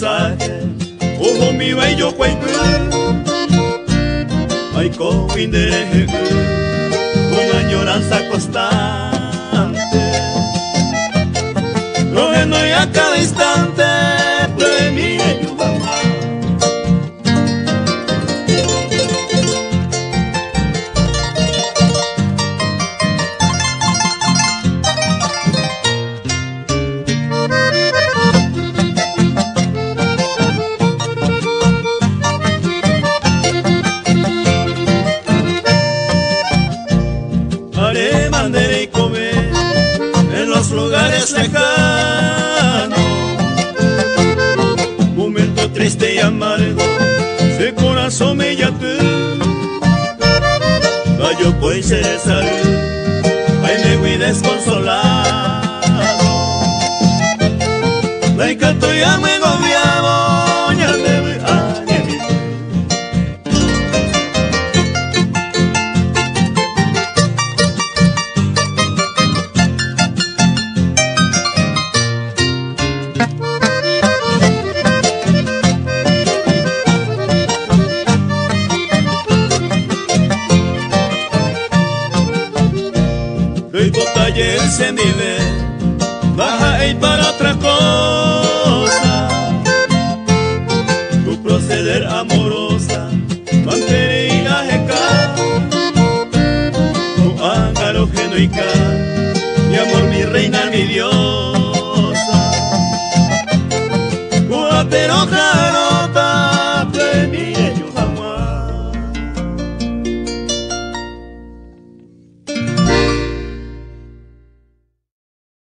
Pasaje ohomiva ijokuaipy Aikógui nderehe'ỹ Con añoranza constante Rohenói a cada instante Pya'emi reju hag̃ua. Aréma nde reikove en los lugares lejanos. Momento triste y amargo, che korasõme ijaty. Ndajopói che resay, aimégui desconsolado. Ndaikatúi amyengoviávo ñande vy'a ñemitỹ. Roipota jey chendive, ndaha'éi para otra cosa. Tu proceder amorosa, manterei aheka. Ko'ág̃a rohenoika, mi amor, mi reina, mi diosa. Ko'ápe roha'arõ.